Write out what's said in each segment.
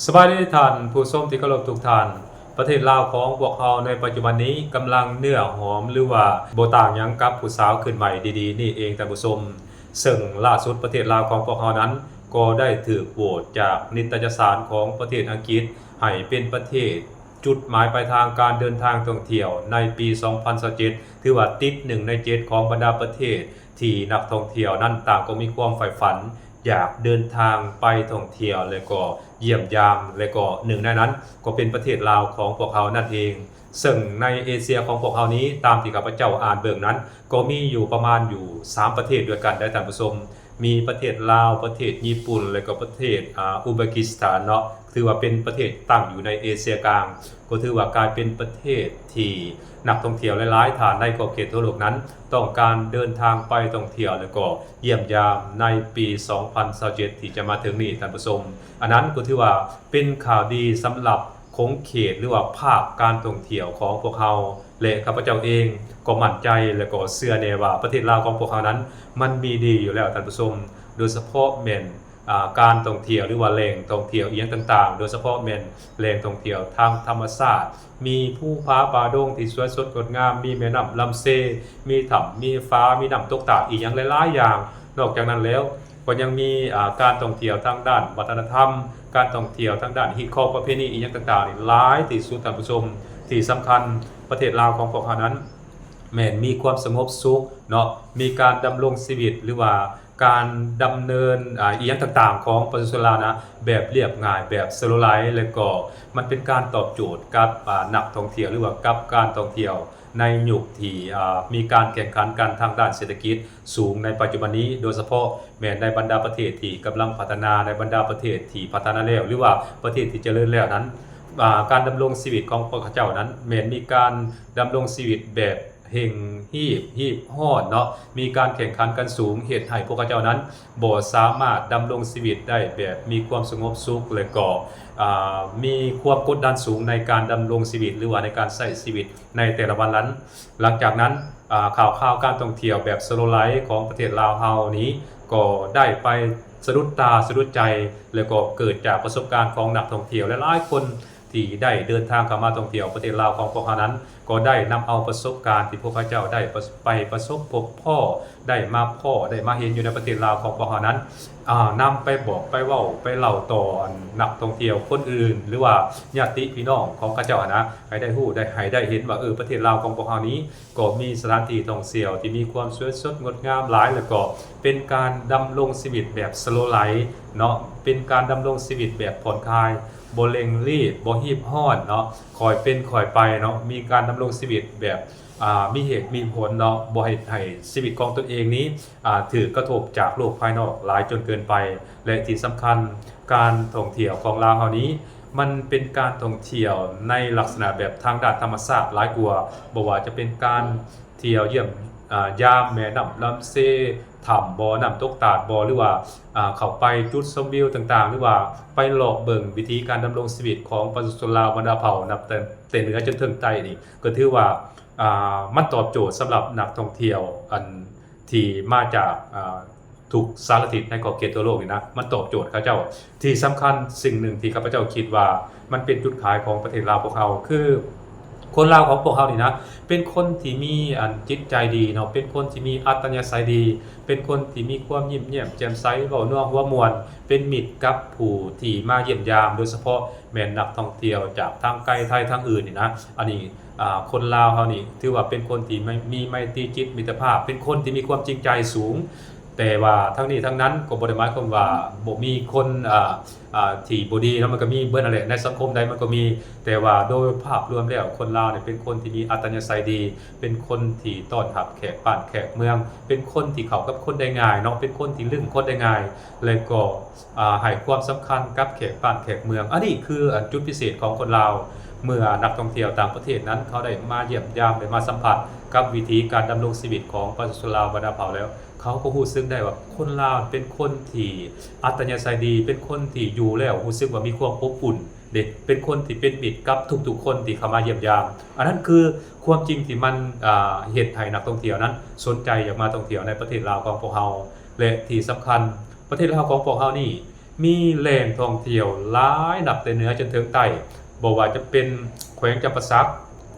ສະບາຍດີທ່ານຜູ້ຊົມທີ່ເຄົາລົບທຸກທ່ານ. ປະເທດລາວຂອງພວກເຮົາໃນປັດຈຸບັນນີ້ກຳລັງເນື້ອຫອມ ຫຼືວ່າບໍ່ຕ່າງຫຍັງກັບຜູ້ສາວຂຶ້ນໃໝ່ດີໆນີ້ເອງທ່ານຜູ້ຊົມ. ເຊິ່ງລ່າສຸດປະເທດລາວຂອງພວກເຮົານັ້ນກໍໄດ້ຖືກໂຫວດຈາກນິດຕະຍະສານຂອງປະເທດອັງກິດ ໃຫ້ເປັນປະເທດຈຸດໝາຍປາຍທາງການເດີນທາງທ່ອງທ່ຽວໃນປີສອງພັນຊາວເຈັດ ຖືວ່າຕິດໜຶ່ງໃນເຈັດຂອງບັນດາປະເທດ ທີ່ນັກທ່ອງທ່ຽວນັ້ນຕ່າງກໍມີຄວາມໃຝ່ຝັນຢາກເດີນທາງໄປທ່ອງທ່ຽວ ແລະກໍຢ້ຽມຢາມ ແລະກໍໜຶ່ງໃນນັ້ນກໍເປັນປະເທດລາວຂອງພວກເຮົານັ້ນເອງ. ເຊິ່ງໃນເອເຊຍຂອງພວກເຮົານີ້ ຕາມທີ່ຂ້າພະເຈົ້າອ່ານເບິ່ງນັ້ນ ກໍມີຢູ່ປະມານຢູ່ສາມປະເທດດ້ວຍກັນໄດ໋ທ່ານຜູ້ຊົມ. ມີປະເທດລາວ, ປະເທດຍີ່ປຸ່ນ ແລະກໍປະເທດ ອາ ອຸເບກິສຖານເນາະ, ຖືວ່າເປັນປະເທດຕັ້ງຢູ່ໃນເອເຊຍກາງ. ກໍຖືວ່າກາຍເປັນປະເທດທີ່ນັກທ່ອງທ່ຽວຫຼາຍໆທ່ານໃນຂອບເຂດທົ່ວໂລກນັ້ນ ຕ້ອງການເດີນທາງໄປທ່ອງທ່ຽວ ແລະກໍຢ້ຽມຢາມໃນປີສອງພັນຊາວເຈັດ ທີ່ຈະມາເຖິງນີ້ທ່ານຜູ້ຊົມ. ອັນນັ້ນກໍຖືວ່າເປັນຂ່າວດີສຳລັບຂົງເຂດ ຫຼືວ່າພາກການທ່ອງທ່ຽວຂອງພວກເຮົາ ແລະຂ້າພະເຈົ້າເອງກໍໝັ້ນໃຈ ແລະກໍເຊື່ອແນ່ວ່າປະເທດລາວຂອງພວກເຮົານັ້ນ ມັນມີດີຢູ່ແລ້ວທ່ານຜູ້ຊົມ, ໂດຍສະເພາະແມ່ນ ອາ ການທ່ອງທ່ຽວ ຫຼືວ່າແຫຼ່ງທ່ອງທ່ຽວອີ່ຫຍັງຕ່າງໆ, ໂດຍສະເພາະແມ່ນແຫຼ່ງທ່ອງທ່ຽວທາງທຳມະຊາດ, ມີພູຜາປ່າດົງທີ່ສວຍສົດງົດງາມ, ມີແມ່ນ້ຳລຳເຊ, ມີຖ້ຳ ມີຝາ, ມີນ້ຳຕົກຕາດ ອີ່ຫຍັງຫຼາຍໆຢ່າງ. ນອກຈາກນັ້ນແລ້ວ ກໍຍັງມີ ອາ ການທ່ອງທ່ຽວທາງດ້ານວັດທະນະທຳ, ການທ່ອງທ່ຽວທາງດ້ານຮີດຄອງປະເພນີ ອີ່ຫຍັງຕ່າງໆນີ້ຫຼາຍທີ່ສຸດທ່ານຜູ້ຊົມ. ທີ່ສຳຄັນ ປະເທດລາວຂອງພວກເຮົານັ້ນ ແມ່ນມີຄວາມສະຫງົບສຸກເນາະ, ມີການດຳລົງຊີວິດ ຫຼືວ່າການດຳເນີນ ອາ ອີ່ຫຍັງຕ່າງໆຂອງປະຊາຊົນລາວນະ ແບບລຽບງ່າຍ ແບບສະໂລໄລ ແລະກໍມັນເປັນການຕອບໂຈດກັບ ອາ ນັກທ່ອງທ່ຽວ ຫຼືວ່າກັບການທ່ອງທ່ຽວໃນຍຸກທີ່ ອາ ມີການແຂ່ງຂັນກັນທາງດ້ານເສດຖະກິດສູງໃນປັດຈຸບັນນີ້, ໂດຍສະເພາະແມ່ນໃນບັນດາປະເທດທີ່ກຳລັງພັດທະນາ, ໃນບັນດາປະເທດທີ່ພັດທະນາແລ້ວ ຫຼືວ່າປະເທດທີ່ຈະເລີນແລ້ວນັ້ນ ອາ ການດຳລົງຊີວິດຂອງພວກເຂົາເຈົ້ານັ້ນ ແມ່ນມີການດຳລົງຊີວິດແບບ ເຮ່ງຮີບ ຮີບຮ້ອນເນາະ, ມີການແຂ່ງຂັນກັນສູງ ເຮັດໃຫ້ພວກເຂົາເຈົ້ານັ້ນບໍ່ສາມາດດຳລົງຊີວິດໄດ້ແບບມີຄວາມສະຫງົບສຸກ ແລະກໍ ອາ ມີຄວາມກົດດັນສູງໃນການດຳລົງຊີວິດ ຫຼືວ່າໃນການໃຊ້ຊີວິດໃນແຕ່ລະວັນນັ້ນ. ຫຼັງຈາກນັ້ນ ອາ ຂ່າວຄາວການທ່ອງທ່ຽວແບບສະໂລໄລຂອງປະເທດລາວເຮົານີ້ ກໍໄດ້ໄປສະດຸດຕາສະດຸດໃຈ ແລະກໍເກີດຈາກປະສົບການຂອງນັກທ່ອງທ່ຽວຫຼາຍໆຄົນ ທີ່ໄດ້ເດີນທາງເຂົ້າມາທ່ອງທ່ຽວປະເທດລາວຂອງພວກເຮົານັ້ນ ກໍໄດ້ນຳເອົາປະສົບການທີ່ພວກເຂົາເຈົ້າໄດ້ປະ ໄປປະສົບພົບພໍ້ ໄດ້ມາພໍ້ ໄດ້ມາເຫັນຢູ່ໃນປະເທດລາວຂອງພວກເຮົານັ້ນ ອາ ນຳໄປບອກໄປເວົ້າໄປເລົ່າຕໍ່ອັນນັກທ່ອງທ່ຽວຄົນອື່ນ ຫຼືວ່າຍາດຕິພີ່ນ້ອງຂອງເຂົາເຈົ້າຫັ້ນນະ ໃຫ້ໄດ້ຮູ້ໄດ້ ໃຫ້ໄດ້ເຫັນວ່າ ເອີ ປະເທດລາວຂອງພວກເຮົານີ້ ກໍມີສະຖານທີ່ທ່ອງທ່ຽວທີ່ມີຄວາມສວຍສົດງົດງາມຫຼາຍ ແລ້ວກໍເປັນການດຳລົງຊີວິດແບບສະໂລໄລເນາະ, ເປັນການດຳລົງຊີວິດແບບຜ່ອນຄາຍ, ບໍ່ເລັ່ງລີບ, ບໍ່ຮີບຮ້ອນເນາະ, ຄ່ອຍເປັນຄ່ອຍໄປເນາະ, ມີການດຳລົງຊີວິດແບບ ອາ ມີເຫດມີຜົນເນາະ, ບໍ່ເຮັດໃຫ້ຊີວິດຂອງຕົນເອງນີ້ ອາ ຖືກກະທົບຈາກໂລກພາຍນອກຫຼາຍຈົນເກີນໄປ. ແລະທີ່ສຳຄັນ ການທ່ອງທ່ຽວຂອງລາວເຮົານີ້ ມັນເປັນການທ່ອງທ່ຽວໃນລັກສະນະແບບທາງດ້ານທຳມະຊາດຫຼາຍກວ່າ, ບໍ່ວ່າຈະເປັນການທ່ຽວຢ້ຽມ ອາ ຢາມແມ່ນ້ຳລຳເຊ, ຖ້ຳບໍ່, ນ້ຳຕົກຕາດບໍ່ ຫຼືວ່າ ອາ ເຂົ້າໄປຈຸດຊົມວິວຕ່າງໆ ຫຼືວ່າໄປເລາະເບິ່ງວິຖີການດຳລົງຊີວິດຂອງປະຊາຊົນລາວບັນດາເຜົ່າ ນັບແຕ່ ແຕ່ເໜືອຈົນເຖິງໃຕ້ນີ້ ກໍຖືວ່າ ອາ ມັນຕອບໂຈດສຳລັບນັກທ່ອງທ່ຽວ ອັນ ທີ່ມາຈາກ ອາ ທຸກສາລະທິດໃນຂອບເຂດທົ່ວໂລກນີ້ນະ, ມັນຕອບໂຈດເຂົາເຈົ້າ. ທີ່ສຳຄັນສິ່ງໜຶ່ງທີ່ຂ້າພະເຈົ້າຄິດວ່າມັນເປັນຈຸດຂາຍຂອງປະເທດລາວພວກເຮົາ ຄືຄົນລາວຂອງພວກເຮົານີ້ນະ ເປັນຄົນທີ່ມີອັນຈິດໃຈດີເນາະ, ເປັນຄົນທີ່ມີອັດຕະຍາໄສດີ, ເປັນຄົນທີ່ມີຄວາມຍິ້ມແຍ້ມແຈ່ມໃສ, ເວົ້ານົວຫົວມ່ວນ, ເປັນມິດກັບຜູ້ທີ່ມາຢ້ຽມຢາມ, ໂດຍສະເພາະແມ່ນນັກທ່ອງທ່ຽວຈາກທາງໄກ ໄທ ທາງອື່ນນີ້ນະ. ອັນນີ້ ອາ ຄົນລາວເຮົານີ້ຖືວ່າເປັນຄົນທີ່ມີ ມີໄມຕີຈິດມິດຕະພາບ, ເປັນຄົນທີ່ມີຄວາມຈິງໃຈສູງ. ແຕ່ວ່າທັງນີ້ທັງນັ້ນກໍບໍ່ໄດ້ໝາຍຄວາມວ່າບໍ່ມີຄົນ ອາ ອາ ທີ່ບໍ່ດີເນາະ, ມັນກໍມີເບິດຫັ້ນແຫຼະ, ໃນສັງຄົມໃດມັນກໍມີ. ແຕ່ວ່າໂດຍພາບລວມແລ້ວ ຄົນລາວນີ້ເປັນຄົນທີ່ມີອັດຕະຍາໄສດີ, ເປັນຄົນທີ່ຕ້ອນຮັບແຂກບ້ານແຂກເມືອງ, ເປັນຄົນທີ່ເຂົ້າກັບຄົນໄດ້ງ່າຍເນາະ, ເປັນຄົນທີ່ລຶ້ງຄົນໄດ້ງ່າຍ ແລະກໍ ອາ ໃຫ້ຄວາມສຳຄັນກັບແຂກບ້ານແຂກເມືອງ. ອັນນີ້ຄື ອັນ ຈຸດພິເສດຂອງຄົນລາວ. ເມື່ອນັກທ່ອງທ່ຽວຕ່າງປະເທດນັ້ນ ເຂົາໄດ້ມາຢ້ຽມຢາມ ໄດ້ມາສຳຜັດກັບວິຖີການດຳລົງຊີວິດຂອງປະຊາຊົນລາວບັນດາເຜົ່າແລ້ວ, ເຂົາກໍຮູ້ສຶກໄດ້ວ່າຄົນລາວເປັນຄົນທີ່ອັດຕະຍາໄສດີ, ເປັນຄົນທີ່ຢູ່ແລ້ວຮູ້ສຶກວ່າມີຄວາມອົບອຸ່ນເດ້, ເປັນຄົນທີ່ເປັນມິດກັບທຸກໆຄົນທີ່ເຂົ້າມາຢ້ຽມຢາມ. ອັນນັ້ນຄືຄວາມຈິງທີ່ມັນ ອາ ເຮັດໃຫ້ນັກທ່ອງທ່ຽວນັ້ນສົນໃຈຢາກມາທ່ອງທ່ຽວໃນປະເທດລາວຂອງພວກເຮົາ. ແລະທີ່ສຳຄັນ ປະເທດລາວຂອງພວກເຮົານີ້ ມີແຫຼ່ງທ່ອງທ່ຽວຫຼາຍ ນັບແຕ່ເໜືອຈົນເຖິງໃຕ້, ບໍ່ວ່າຈະເປັນແຂວງຈຳປາສັກ.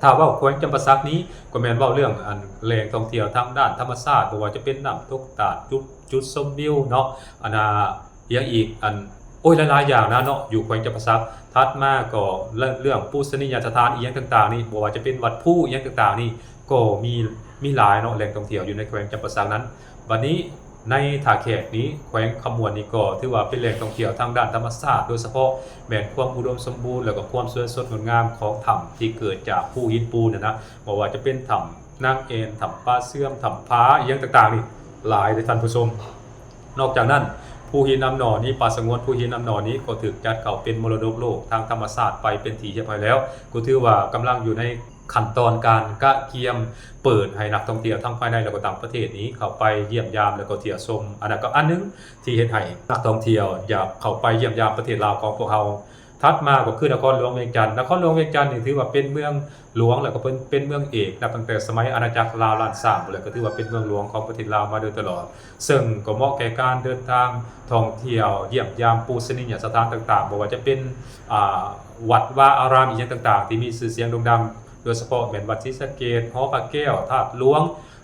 ຖ້າເວົ້າແຂວງຈຳປາສັກນີ້ ກໍແມ່ນເວົ້າເລື່ອງອັນແຫຼ່ງທ່ອງທ່ຽວທາງດ້ານທຳມະຊາດ, ບໍ່ວ່າຈະເປັນນ້ຳຕົກຕາດ, ຈຸດ ຈຸດຊົມວິວເນາະ, ອັນນ່າ ອີຫຍັງອີກ ອັນ ໂອ້ຍ ຫຼາຍໆຢ່າງນະເນາະ ຢູ່ແຂວງຈຳປາສັກ. ຖັດມາກໍເລື່ອງ ເລື່ອງປູຊະນີຍະສະຖານອີຫຍັງຕ່າງໆນີ້, ບໍ່ວ່າຈະເປັນວັດພູອີຫຍັງຕ່າງໆນີ້ ກໍມີ ມີຫຼາຍເນາະ ແຫຼ່ງທ່ອງທ່ຽວຢູ່ໃນແຂວງຈຳປາສັກນັ້ນ. ບັດນີ້ໃນທ່າແຂກນີ້ ແຂວງຄຳມ່ວນນີ້ກໍຖືວ່າເປັນແຫຼ່ງທ່ອງທ່ຽວທາງດ້ານທຳມະຊາດ, ໂດຍສະເພາະແມ່ນຄວາມອຸດົມສົມບູນ ແລ້ວກໍຄວາມສວຍສົດງົດງາມຂອງຖ້ຳທີ່ເກີດຈາກພູຫີນປູນນັ້ນນະ, ບໍ່ວ່າຈະເປັນຖ້ຳນາງແອ່ນ, ຖ້ຳປາເຊື່ອມ, ຖ້ຳຜາ ອີຫຍັງຕ່າງໆນີ້ ຫຼາຍເດ້ທ່ານຜູ້ຊົມ. ນອກຈາກນັ້ນ ພູຫີນນ້ຳໜໍ່ນີ້, ປ່າສະຫງວນພູຫີນນ້ຳໜໍ່ນີ້ ກໍຖືກຈັດເຂົ້າເປັນມໍລະດົກໂລກທາງທຳມະຊາດໄປເປັນທີ່ຮຽບຮ້ອຍແລ້ວ, ກໍຖືວ່າກຳລັງຢູ່ໃນຂັ້ນຕອນການກະກຽມເປີດໃຫ້ນັກທ່ອງທ່ຽວທັງພາຍໃນ ແລະ ກໍຕ່າງປະເທດນີ້ເຂົ້າໄປຢ້ຽມຢາມ ແລະ ກໍທ່ຽວຊົມ. ອັນນັ້ນກໍອັນໜຶ່ງທີ່ເຮັດໃຫ້ນັກທ່ອງທ່ຽວຢາກເຂົ້າໄປຢ້ຽມຢາມປະເທດລາວຂອງພວກເຮົາ. ຖັດມາກໍຄືນະຄອນຫຼວງວຽງຈັນ. ນະຄອນຫຼວງວຽງຈັນນີ້ຖືວ່າເປັນເມືອງ ຫຼວງ ແລ້ວກໍເປັນ ເປັນເມືອງເອກ ນັບຕັ້ງແຕ່ສະໄໝອານາຈັກລາວລ້ານຊ້າງພຸ້ນແຫຼະ, ກໍຖືວ່າເປັນເມືອງຫຼວງຂອງປະເທດລາວມາໂດຍຕະຫຼອດ, ເຊິ່ງກໍເໝາະແກ່ການເດີນທາງທ່ອງທ່ຽວຢ້ຽມຢາມປູຊະນີຍະສະຖານຕ່າງໆ, ບໍ່ວ່າຈະເປັນ ອ່າ ວັດວາອາຣາມອີຫຍັງຕ່າງໆ ທີ່ມີຊື່ສຽງໂດ່ງດັງ, ໂດຍສະເພາະແມ່ນວັດສີສະເກດ, ຫໍພະແກ້ວ, ທາດຫຼວງ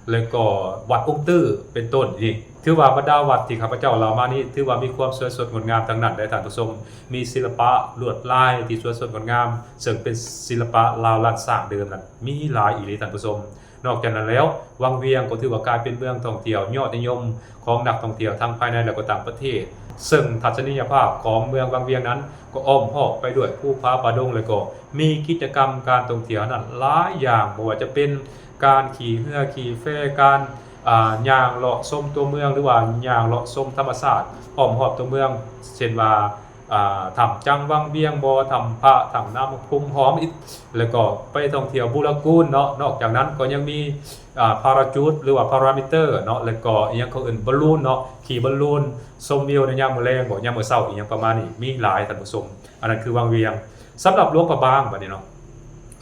ແລະ ກໍວັດອົງຕື້ ເປັນຕົ້ນ. ນີ້ຖືວ່າບັນດາວັດທີ່ຂ້າພະເຈົ້າເລົ່າມານີ້ ຖືວ່າມີຄວາມສວຍສົດງົດງາມທັງນັ້ນເດ້ທ່ານຜູ້ຊົມ. ມີສິລະປະລວດລາຍທີ່ສວຍສົດງົດງາມ ເຊິ່ງເປັນສິລະປະລາວລ້ານຊ້າງເດີມນັ້ນ ມີຫຼາຍອີ່ຫຼີທ່ານຜູ້ຊົມ. ນອກຈາກນັ້ນແລ້ວ ວັງວຽງກໍຖືວ່າກາຍເປັນເມືອງທ່ອງທ່ຽວຍອດນິຍົມຂອງນັກທ່ອງທ່ຽວທັງພາຍໃນ ແລະ ກໍຕ່າງປະເທດ, ເຊິ່ງທັດສະນີຍະພາບຂອງເມືອງວັງວຽງນັ້ນ ກໍອ້ອມຮອບໄປດ້ວຍພູຜາປ່າດົງ ແລະ ກໍມີກິດຈະກຳການທ່ອງທ່ຽວນັ້ນຫຼາຍຢ່າງ, ບໍ່ວ່າຈະເປັນການຂີ່ເຮືອຂີ່ແພ, ການ ອ່າ ຍ່າງເລາະຊົມຕົວເມືອງ ຫຼືວ່າຍ່າງເລາະຊົມທຳມະຊາດອ້ອມຮອບຕົວເມືອງ, ເຊັ່ນວ່າ ອ່າ ຖ້ຳຈັງວັງວຽງບໍ, ຖ້ຳພະ, ຖ້ຳນ້ຳພຸມຫອມ ແລ້ວກໍໄປທ່ອງທ່ຽວບູລະກູນເນາະ. ນອກຈາກນັ້ນກໍຍັງມີ ອ່າ ພາຣາຈູດ ຫຼືວ່າພາຣາມິເຕີເນາະ, ແລ້ວກໍອີຫຍັງເຂົາເອີ້ນບອນລູນເນາະ, ຂີ່ບອນລູນຊົມວິວໃນຍາມມື້ແລງບໍ, ຍາມມື້ເຊົ້າ ອີຫຍັງປະມານນີ້ ມີຫຼາຍທ່ານຜູ້ຊົມ. ອັນນັ້ນຄືວັງວຽງ. ສຳລັບຫຼວງພະບາງບັດນີ້ເນາະ,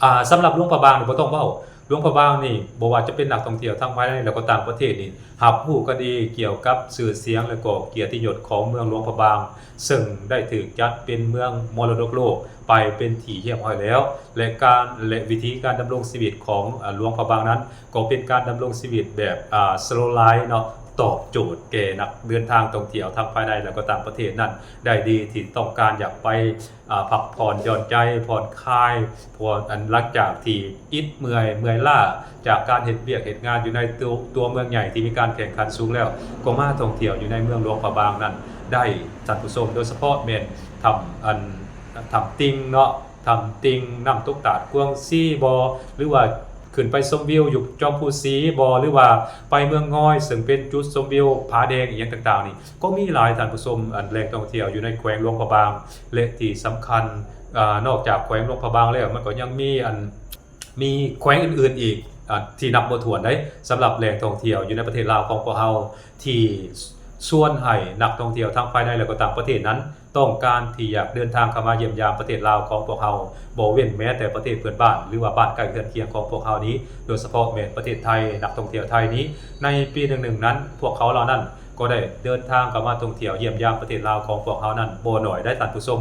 ອ່າ ສຳລັບຫຼວງພະບາງນີ້ບໍ່ຕ້ອງເວົ້າ, ຫຼວງພະບາງນີ້ ບໍ່ວ່າຈະເປັນນັກທ່ອງທ່ຽວທັງພາຍໃນ ແລະ ກໍຕ່າງປະເທດນີ້ ຮັບຮູ້ກັນດີກ່ຽວກັບຊື່ສຽງ ແລະ ກໍກຽດຕິຍົດຂອງເມືອງຫຼວງພະບາງ, ເຊິ່ງໄດ້ຖືກຈັດເປັນເມືອງມໍລະດົກໂລກໄປເປັນທີ່ຮຽບຮ້ອຍແລ້ວ ແລະ ການ ແລະ ວິຖີການດຳລົງຊີວິດຂອງ ອາ ຫຼວງພະບາງນັ້ນ ກໍເປັນການດຳລົງຊີວິດແບບ ອາ slow life ເນາະ, ຕອບໂຈດແກ່ນັກເດີນທາງທ່ອງທ່ຽວທັງພາຍໃນ ແລະ ກໍຕ່າງປະເທດນັ້ນໄດ້ດີ ທີ່ຕ້ອງການຢາກໄປ ອາ ພັກຜ່ອນຢ່ອນໃຈ ຜ່ອນຄາຍ ຜ່ອນ ອັນ ຫຼັງຈາກທີ່ອິດເມື່ອຍ ເມື່ອຍລ້າຈາກການເຮັດວຽກເຮັດງານຢູ່ໃນຕົວ ຕົວເມືອງໃຫຍ່ທີ່ມີການແຂ່ງຂັນສູງແລ້ວ ກໍມາທ່ອງທ່ຽວຢູ່ໃນເມືອງຫຼວງພະບາງນັ້ນໄດ້ທ່ານຜູ້ຊົມ. ໂດຍສະເພາະແມ່ນຖ້ຳ ອັນ ຖ້ຳຕິ່ງເນາະ, ຖ້ຳຕິ່ງ, ນ້ຳຕົກຕາດກວາງຊີບໍ ຫຼືວ່າຂຶ້ນໄປຊົມວິວຢູ່ຈອມພູສີບໍ ຫຼືວ່າໄປເມືອງງອຍ ເຊິ່ງເປັນຈຸດຊົມວິວຜາແດງອີ່ຫຍັງຕ່າງໆນີ້ ກໍມີຫຼາຍທ່ານຜູ້ຊົມ. ອັນ ແຫຼ່ງທ່ອງທ່ຽວຢູ່ໃນແຂວງຫຼວງພະບາງ ແລະ ທີ່ສຳຄັນ ອາ ນອກຈາກແຂວງຫຼວງພະບາງແລ້ວ ມັນກໍຍັງມີ ອັນ ມີແຂວງອື່ນໆອີກ ອາ ທີ່ນັບບໍ່ຖ້ວນໃດ ສຳລັບແຫຼ່ງທ່ອງທ່ຽວຢູ່ໃນປະເທດລາວຂອງພວກເຮົາ ທີ່ຊວນໃຫ້ນັກທ່ອງທ່ຽວທັງພາຍໃນ ແລະ ກໍຕ່າງປະເທດນັ້ນ ຕ້ອງການທີ່ຢາກເດີນທາງເຂົ້າມາຢ້ຽມຢາມປະເທດລາວຂອງພວກເຮົາ ບໍ່ເວັ້ນແມ້ແຕ່ປະເທດເພື່ອນບ້ານ ຫຼືວ່າບ້ານໃກ້ເຮືອນຄຽງຂອງພວກເຮົານີ້ ໂດຍສະເພາະແມ່ນປະເທດໄທ. ນັກທ່ອງທ່ຽວໄທນີ້ ໃນປີໜຶ່ງໆນັ້ນ ພວກເຂົາເຫຼົ່ານັ້ນກໍໄດ້ເດີນທາງເຂົ້າມາທ່ອງທ່ຽວຢ້ຽມຢາມປະເທດລາວຂອງພວກເຮົານັ້ນບໍ່ໜ້ອຍໃດທ່ານຜູ້ຊົມ.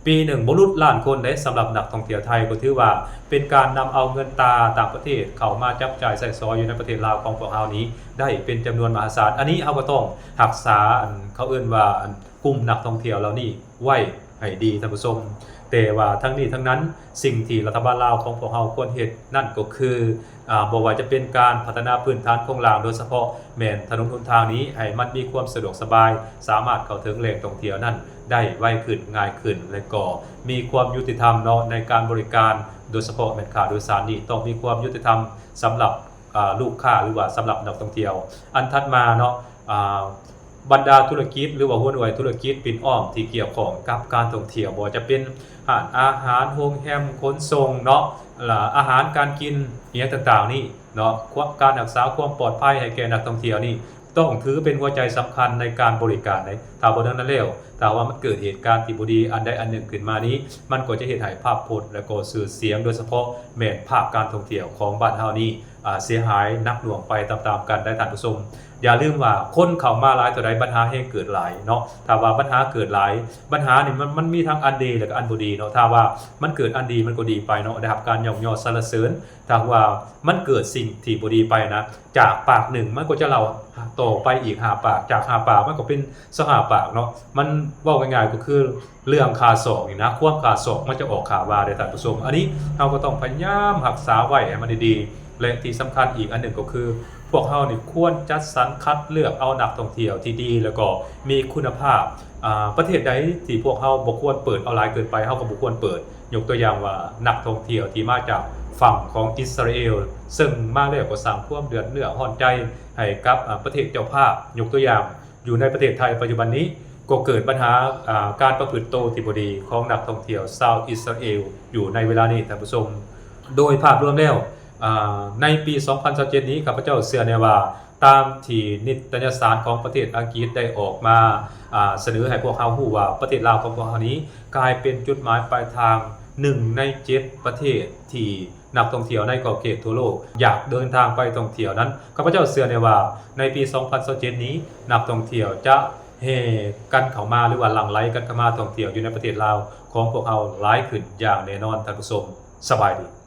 ປີໜຶ່ງບໍ່ຫຼຸດລ້ານຄົນໃດ. ສຳລັບນັກທ່ອງທ່ຽວໄທກໍຖືວ່າເປັນການນຳເອົາເງິນຕາຕ່າງປະເທດເຂົ້າມາຈັບຈ່າຍໃຊ້ສອຍຢູ່ໃນປະເທດລາວຂອງພວກເຮົານີ້ໄດ້ເປັນຈຳນວນມະຫາສານ. ອັນນີ້ເຮົາກໍຕ້ອງຮັກສາ ອັນ ເຂົາເອີ້ນວ່າ ອັນ ກຸ່ມນັກທ່ອງທ່ຽວເຫຼົ່ານີ້ໄວ້ໃຫ້ດີທ່ານຜູ້ຊົມ. ແຕ່ວ່າທັງນີ້ທັງນັ້ນ ສິ່ງທີ່ລັດຖະບານລາວຂອງພວກເຮົາຄວນເຮັດນັ້ນກໍຄື ອາ ບໍ່ວ່າຈະເປັນການພັດທະນາພື້ນຖານໂຄງລ່າງ ໂດຍສະເພາະແມ່ນຖະໜົນຫົນທາງນີ້ ໃຫ້ມັນມີຄວາມສະດວກສະບາຍ, ສາມາດເຂົ້າເຖິງແຫຼ່ງທ່ອງທ່ຽວນັ້ນໄດ້ໄວຂຶ້ນ, ງ່າຍຂຶ້ນ ແລະ ກໍມີຄວາມຍຸຕິທຳເນາະ ໃນການບໍລິການ, ໂດຍສະເພາະແມ່ນຄ່າໂດຍສານນີ້ ຕ້ອງມີຄວາມຍຸຕິທຳສຳລັບ ອາ ລູກຄ້າ ຫຼືວ່າສຳລັບນັກທ່ອງທ່ຽວ. ອັນຖັດມາເນາະ ອາ ບັນດາທຸລະກິດ ຫຼືວ່າຫົວໜ່ວຍທຸລະກິດປິ່ນອ້ອມທີ່ກ່ຽວຂ້ອງກັບການທ່ອງທ່ຽວ ບໍ່ວ່າຈະເປັນຮ້ານອາຫານ, ໂຮງແຮມ, ຂົນສົ່ງເນາະ, ອາຫານການກິນ ອີ່ຫຍັງຕ່າງໆນີ້ເນາະ, ຄວາມ ການຮັກສາຄວາມປອດໄພໃຫ້ແກ່ນັກທ່ອງທ່ຽວນີ້ ຕ້ອງຖືເປັນຫົວໃຈສຳຄັນໃນການບໍລິການໃດ. ຖ້າບໍ່ດັ່ງນັ້ນແລ້ວ ຖ້າວ່າມັນເກີດເຫດການທີ່ບໍ່ດີອັນໃດອັນໜຶ່ງຂຶ້ນມານີ້ ມັນກໍຈະເຮັດໃຫ້ພາບພົດ ແລະ ກໍຊື່ສຽງ ໂດຍສະເພາະແມ່ນພາກການທ່ອງທ່ຽວຂອງບ້ານເຮົານີ້ ອາ ເສຍຫາຍໜັກໜ່ວງໄປຕາມໆກັນໄດ໋ທ່ານຜູ້ຊົມ. ຢ່າລືມວ່າຄົນເຂົ້າມາຫຼາຍເທົ່າໃດ ບັນຫາແຮ່ງເກີດຫຼາຍເນາະ. ຖ້າວ່າບັນຫາເກີດຫຼາຍ ບັນຫານີ້ມັນ ມັນມີທັງອັນດີ ແລ້ວກໍອັນບໍ່ດີເນາະ. ຖ້າວ່າມັນເກີດອັນດີ ມັນກໍດີໄປເນາະ ໄດ້ຮັບການຍ້ອງຍໍສັນລະເສີນ. ຖ້າວ່າມັນເກີດສິ່ງທີ່ບໍ່ດີໄປນະ ຈາກປາກໜຶ່ງ ມັນກໍຈະເລົ່າຕໍ່ໄປອີກຫ້າປາກ ຈາກຫ້າປາກມັນກໍເປັນຊາວຫ້າປາກເນາະ. ມັນເວົ້າງ່າຍໆກໍຄື ເລື່ອງຂ້າສອກນີ້ນະ ຄວາມຂ້າສອກມັນຈະອອກຂ້າວ່າເດ້ທ່ານຜູ້ຊົມ. ອັນນີ້ເຮົາກໍຕ້ອງພະຍາຍາມຮັກສາໄວ້ໃຫ້ມັນດີໆ ແລະ ທີ່ສຳຄັນອີກອັນໜຶ່ງກໍຄື ພວກເຮົານີ້ຄວນຈັດສັນຄັດເລືອກເອົານັກທ່ອງທ່ຽວທີ່ດີ ແລ້ວກໍມີຄຸນນະພາບ. ອາ ປະເທດໃດທີ່ພວກເຮົາບໍ່ຄວນເປີດເອົາຫຼາຍເກີນໄປ ເຮົາກໍບໍ່ຄວນເປີດ. ຍົກຕົວຢ່າງວ່ານັກທ່ອງທ່ຽວທີ່ມາຈາກຝັ່ງຂອງອິດສະຣາເອວ ເຊິ່ງມາແລ້ວກໍສ້າງຄວາມເດືອດເນື້ອຮ້ອນໃຈໃຫ້ກັບ ອາ ປະເທດເຈົ້າພາບ. ຍົກຕົວຢ່າງ ຢູ່ໃນປະເທດໄທປັດຈຸບັນນີ້ ກໍເກີດບັນຫາ ອາ ການປະພຶດໂຕທີ່ບໍ່ດີຂອງນັກທ່ອງທ່ຽວຊາວອິດສະຣາເອວຢູ່ໃນເວລານີ້ທ່ານຜູ້ຊົມ. ໂດຍພາບລວມແລ້ວ ອາ ໃນປີສອງພັນຊາວເຈັດນີ້ ຂ້າພະເຈົ້າເຊື່ອແນ່ວ່າ ຕາມທີ່ນິດຕະຍະສານຂອງປະເທດອັງກິດໄດ້ອອກມາ ອາ ສະເໜີໃຫ້ພວກເຮົາຮູ້ວ່າ ປະເທດລາວຂອງພວກເຮົານີ້ ກາຍເປັນຈຸດໝາຍປາຍທາງໜຶ່ງໃນເຈັດປະເທດທີ່ ນັກທ່ອງທ່ຽວໃນຂອບເຂດທົ່ວໂລກຢາກເດີນທາງໄປທ່ອງທ່ຽວນັ້ນ. ຂ້າພະເຈົ້າເຊື່ອແນ່ວ່າໃນປີສອງພັນຊາວເຈັດນີ້ ນັກທ່ອງທ່ຽວຈະແຫ່ກັນເຂົ້າມາ ຫຼືວ່າຫຼັ່ງໄຫຼກັນເຂົ້າມາທ່ອງທ່ຽວຢູ່ໃນປະເທດລາວຂອງພວກເຮົາຫຼາຍຂຶ້ນຢ່າງແນ່ນອນທ່ານຜູ້ຊົມ. ສະບາຍດີ.